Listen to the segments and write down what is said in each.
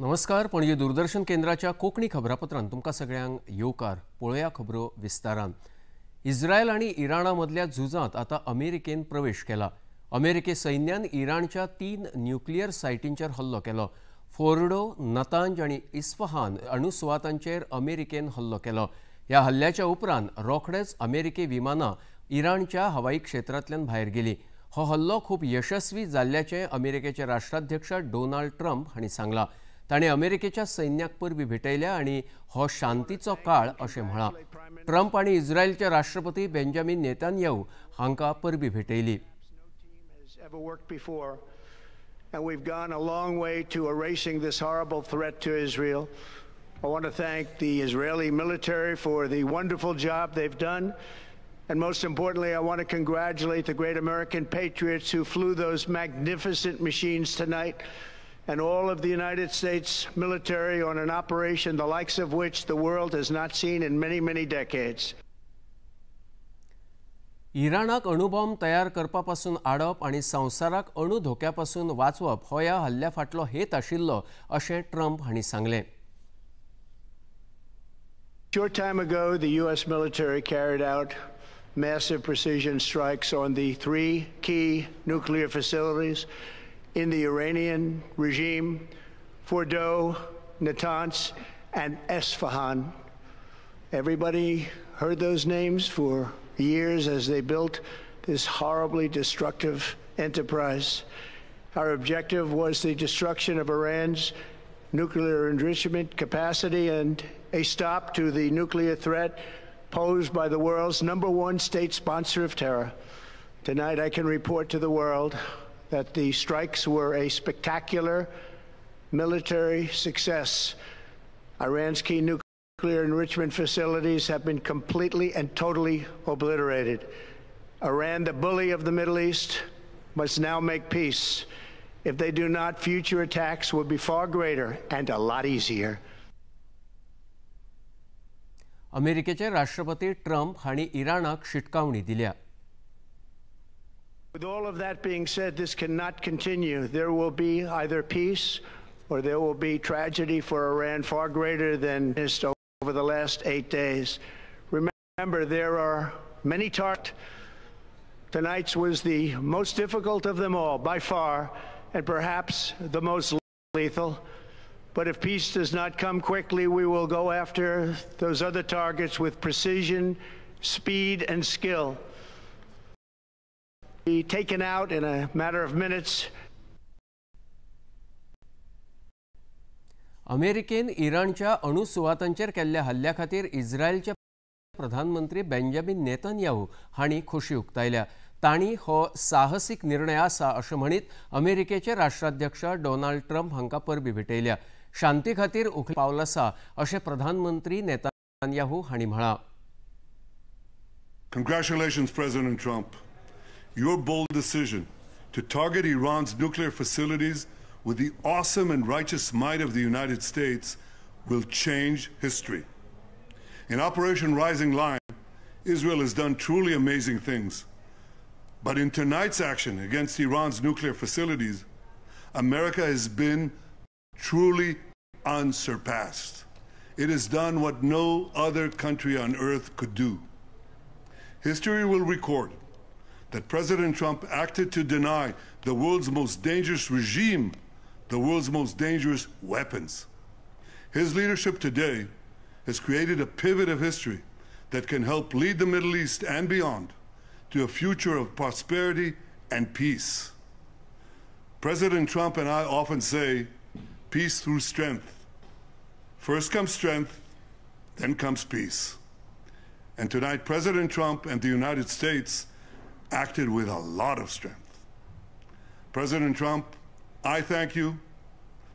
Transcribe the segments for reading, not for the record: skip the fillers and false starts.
नमस्कार, पणजे दूरदर्शन केंद्राच्या कोंकणी खबरापत्रांत तुमकां सगळ्यांक येवकार. पळोवया खबरो विस्तारान. इस्रायल आनी इराणा मदल्या झुजांत आतां अमेरिकेन प्रवेश केला. अमेरिके सैन्यान इराणच्या 3 न्युक्लियर सायटींचेर हल्लो केलो. फोर्डो, नतांज आनी इस्फहान अणुसुवातांचेर अमेरिकेन हल्लो केलो. ह्या हल्ल्याच्या उपरांत रोखडेच अमेरिकी विमानां इराणच्या हवाई क्षेत्रांतल्यान भायर गेली. हो हल्लो खूब यशस्वी जाल्ल्याचें अमेरिकेचे राष्ट्राध्यक्ष डोनाल्ड ट्रम्प हांणी सांगलां. ताणें अमेरिकेच्या सैन्याक परबी भेटयल्या आनी हो शांतीचो काळ अशें म्हळां. ट्रम्प आनी इस्रायलचे राष्ट्रपती बेंजामीन नेतान्याहू हांकां परबी भेटयली. And we've gone a long way to erasing this horrible threat to Israel. I want to thank the Israeli military for the wonderful job they've done. And most importantly, I want to congratulate the great American patriots who flew those magnificent machines tonight and all of the United States military on an operation the likes of which the world has not seen in many, many decades. इराणाक अणुबॉम्ब तयार करपापासून आडप आनी संवसाराक अणु धोक्यापासून वाचवप हो ह्या हल्ल्या फाटलो हेत आशिल्लो अशें ट्रम्प हांणी सांगलें. Short time ago, the U.S. military carried out massive precision strikes on the 3 key nuclear facilities in the Iranian regime, Fordow, Natanz, and Esfahan. Everybody heard those names for years as they built this horribly destructive enterprise. Our objective was the destruction of Iran's nuclear enrichment capacity and a stop to the nuclear threat posed by the world's #1 state sponsor of terror. Tonight, I can report to the world that the strikes were a spectacular military success. Iran's key nuclear enrichment facilities have been completely and totally obliterated. Iran, the bully of the Middle East, must now make peace. If they do not, future attacks will be far greater and a lot easier. अमेरिकेचे राष्ट्रपती Trump हांणी इराणाक शिटकावणी दिल्या. With all of that being said, this cannot continue. There will be either peace or there will be tragedy for Iran far greater than over the last 8 days. Remember, there are many targets. Tonight's was the most difficult of them all, by far, and perhaps the most lethal. But if peace does not come quickly, we will go after those other targets with precision, speed, and skill. Be taken out in a matter of minutes. अमेरिकेन इराणच्या अणुसुवातांचेर केल्ल्या हल्ल्या खातीर इस्रायलचे प्रधानमंत्री Benjamin Netanyahu हांणी खोशी उक्तायल्या. तांणी हो साहसीक निर्णय आसा अशें म्हणीत अमेरिकेचे राष्ट्राध्यक्ष डोनाल्ड ट्रम्प हांकां परबी भेटयल्या. शांती खातीर उखल पावल आसा अशें प्रधानमंत्री नेतन्याहू हांणी म्हळां. Congratulations, President Trump. Your bold decision to target Iran's nuclear facilities with the awesome and righteous might of the United States will change history. In Operation Rising Lion, Israel has done truly amazing things. But in tonight's action against Iran's nuclear facilities, America has been truly unsurpassed. It has done what no other country on earth could do. History will record that President Trump acted to deny the world's most dangerous regime the world's most dangerous weapons. His leadership today has created a pivot of history that can help lead the Middle East and beyond to a future of prosperity and peace. President Trump and I often say, peace through strength. First comes strength, then comes peace. And tonight, President Trump and the United States acted with a lot of strength. President Trump, I thank you.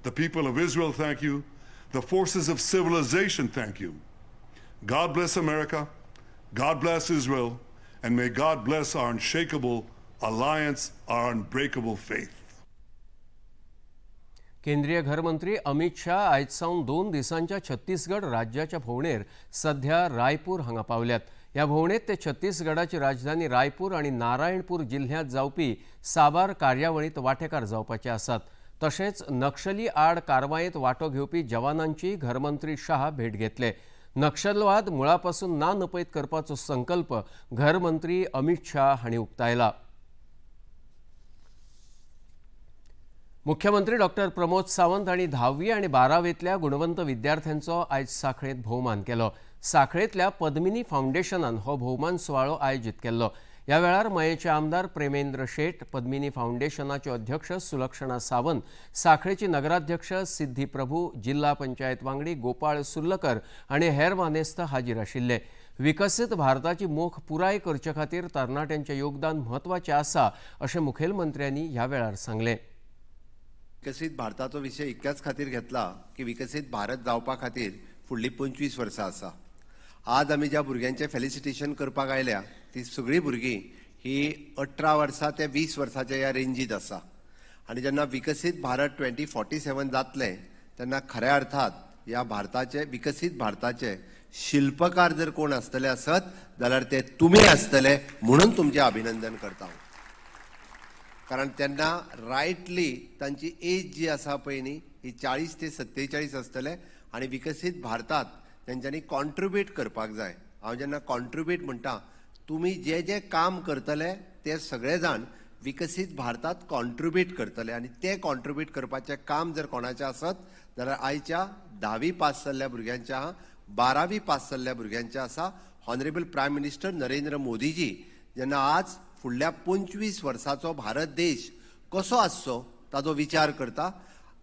The people of Israel thank you. The forces of civilization thank you. God bless America. God bless Israel. And may God bless our unshakable alliance, our unbreakable faith. केंद्रीय घरमंत्री अमित शाह आयज सावन 2 दिसांच्या छत्तीसगड राज्याच्या भोंवडेर सध्या रायपूर हांगा पावल्यात. ह्या भोंवडेत ते छत्तीसगडाची राजधानी रायपूर आनी नारायणपूर जिल्ह्यांत जावपी साबार कार्यावळींत वांटेकार जावपाचे आसात. तशेंच नक्षली आड कारवायेंत वांटो घेवपी जवानांची घरमंत्री शाह भेट घेतले। नक्षलवाद मुळापासून ना नपयत करपाचो संकल्प घरमंत्री अमित शाह हांणी उक्तायला। मुख्यमंत्री डॉक्टर प्रमोद सावंत हांणी 10वी आनी 12वेंतल्या गुणवंत विद्यार्थ्यांचो आयज सांखळेंत भोवमान केलो। सांखळेंतल्या पद्मिनी फावंडेशनान हो भोवमान सुवाळो आयोजीत केल्लो। ह्या वेळार मयेचे आमदार प्रेमेंद्र शेट, पद्मिनी फावंडेशनाच्यो अध्यक्ष सुलक्षणा सावंत, सांखळेची नगराध्यक्ष सिद्धी प्रभू, जिल्हा पंचायत वांगडी गोपाळ सुर्लकर आनी हेर मानेस्त हाजीर आशिल्ले। विकसीत भारताची मोख पुराय करचे खातीर तरणाट्यांचें योगदान म्हत्वाचें आसा अशें मुखेलमंत्र्यांनी ह्या वेळार सांगलें। विकसीत भारताचो विशय इतक्याच खातीर घेतला की विकसीत भारत जावपा खातीर फुडली 25 वर्सां आसा। आज आमी ज्या भुरग्यांचें फेलिसिटेशन करपाक आयल्या ती सगळीं भुरगीं ही 18 वर्सां ते 20 वर्साच्या ह्या रेंजीत आसा आनी जेन्ना विकसीत भारत 2047 जातलें तेन्ना खऱ्या अर्थात ह्या भारताचे विकसीत भारताचे शिल्पकार जर कोण आसतले आसत जाल्यार ते तुमी आसतले म्हणून तुमचें अभिनंदन करता। कारण तेन्ना रायटली तांची एज जी आसा पळय न्ही ही 40 ते 47 आसतले आनी विकसीत भारतात तेंच्यांनी कॉन्ट्रिब्यूट करपाक जाय। हांव जेन्ना कॉन्ट्रिब्यूट म्हणटा तुमी जे जे काम करतले ते सगळे जाण विकसीत भारतात कॉन्ट्रिब्यूट करतले आनी ते कॉन्ट्रिब्यूट करपाचें काम जर कोणाचें आसत जाल्यार आयच्या 10वी पास जाल्ल्या भुरग्यांचें आहा, 12वी पास जाल्ल्या भुरग्यांचें आसा। Honourable prime minister Narendra Modiji जेन्ना आज फुडल्या 25 वर्साचो भारत देश कसो आसचो ताजो विचार करता,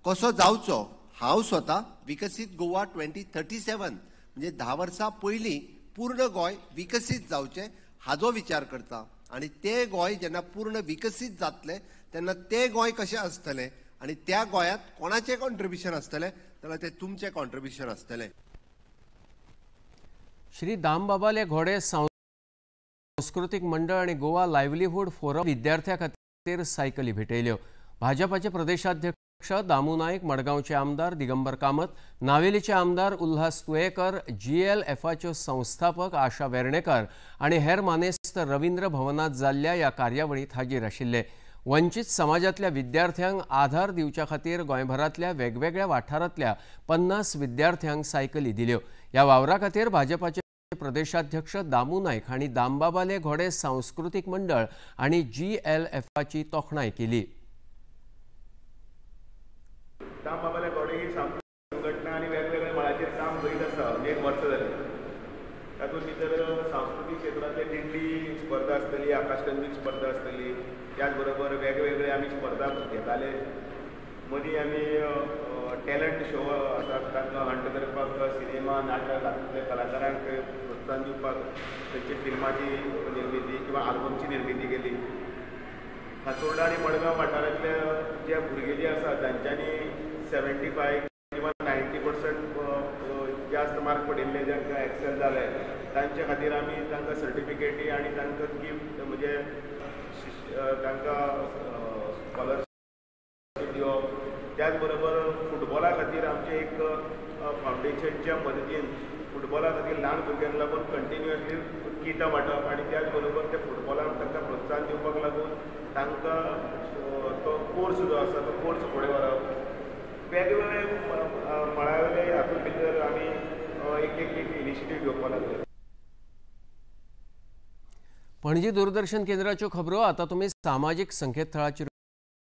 कसो जावचो, हांव स्वता विकसीत गोवा 2037 म्हणजे 10 वर्सां पयलीं पूर्ण गोंय विकसीत जावचें हाजो विचार करता आनी ते गोंय जेन्ना पूर्ण विकसीत जातलें तेन्ना ते गोंय कशें आसतलें आनी त्या गोंयांत कोणाचें कॉन्ट्रिब्युशन आसतलें जाल्यार तें तुमचें कॉन्ट्रिब्युशन आसतलें। श्री दामबाबाले घोडे सांस्कृतीक मंडळ आनी गोवा लायव्हलीहूड फोरम विद्यार्थ्यां खातीर सायकली भेटयल्यो। भाजपाचे प्रदेशाध्यक्ष दामू नायक, मडगांवचे आमदार दिगंबर कामत, नावेलीचे आमदार उल्हास तुयेकर, GLFाच्यो संस्थापक आशा वेर्णेकर आनी हेर मानेस्त रवींद्र भवनात जाल्ल्या ह्या कार्यावळींत हाजीर आशिल्ले। वंचित समाजांतल्या विद्यार्थ्यांक आधार दिवच्या खातीर गोंयभरांतल्या वेगवेगळ्या वाठारांतल्या 50 विद्यार्थ्यांक सायकली दिल्यो। ह्या वावरा खातीर भाजपाचे प्रदेशाध्यक्ष दामू नायक हांणी दामबाबाले घोडे सांस्कृतीक मंडळ आनी GLFाची तोखणाय केली। दामबाबाले घोडे ही सांस्कृतीक संघटना आनी वेगवेगळ्या मळाचेर काम करीत आसा अनेक वर्सां जालीं। तातूंत भितर सांस्कृतीक क्षेत्रांतले दिंडी स्पर्धा आसतली, आकाशकंदील स्पर्धा आसतली, त्याच बरोबर वेगवेगळे आमी स्पर्धा घेताले। मदीं आमी टॅलंट शो आसात तांकां हंट करपाक सिनेमा, नाटक हातूंतल्या कलाकारांक प्रोत्साहन दिवपाक तांची फिल्माची निर्मिती किंवा आल्बमची निर्मिती केली। फातोर्डा आनी मडगांव वाठारांतले जे भुरगे जे आसा तांच्यांनी 75 किंवा 90% जास्त मार्क पडिल्ले जांकां एक्सेल जाले तांचे खातीर आमी तांकां सर्टिफिकेटी आनी तांकां गिफ्ट म्हणजे तांकां स्कॉलरशीप दिवप। त्याच बरोबर फुटबॉला खातीर आमचें एक फावंडेशनच्या मदतीन फुटबॉला खातीर ल्हान भुरग्यांक लागून कंटिन्युअसली किटां वांटप आनी त्याच बरोबर ते फुटबॉलाक तांकां प्रोत्साहन दिवपाक लागून तांकां तो कोर्स जो आसा तो कोर्स फुडें व्हरप। वेगवेगळे मळावयले हातूंत भितर आमी एक एक एक इनिशिएटीव घेवपाक लागले। पणजी दूरदर्शन केंद्राच्यो खबरो आतां तुमी सामाजीक संकेतथळाचेर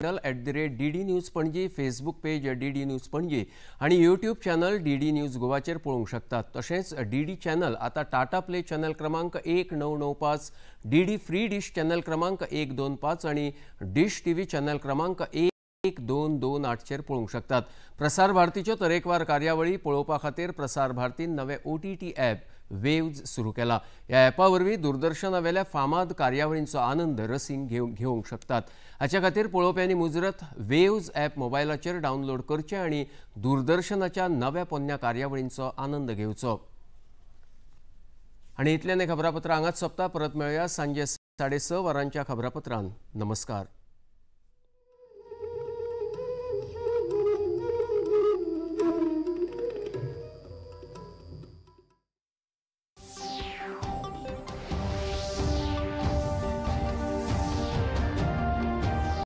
@DD News Panaji, Facebook page DD News Panaji आनी यूट्यूब चॅनल DD news गोवाचेर पळोवंक शकतात। तशेंच DD channel आतां टाटा प्ले चॅनल क्रमांक 1995, DD free dish channel क्रमांक 125 आनी डिश TV channel क्रमांक 1228चेर पळोवंक शकतात। प्रसार भारतीच्यो तरेकवार कार्यावळी पळोवपा खातीर प्रसार भारतीन नवे OTT app waves सुरू केला। ह्या ॲपा वरवीं दूरदर्शनावेल्या फामाद कार्यावळींचो आनंद रसींक घेवंक शकतात। हाचे खातीर पळोवप्यांनी मुजरत वेव्ज ॲप मोबायलाचेर डावनलोड करचें आनी दूरदर्शनाच्या नव्या पोन्न्या कार्यावळींचो आनंद घेवचो। आनी इतल्यान खबरापत्र हांगाच सोंपता। परत मेळया सांजे 6:30 वरांच्या खबरापत्रान। नमस्कार।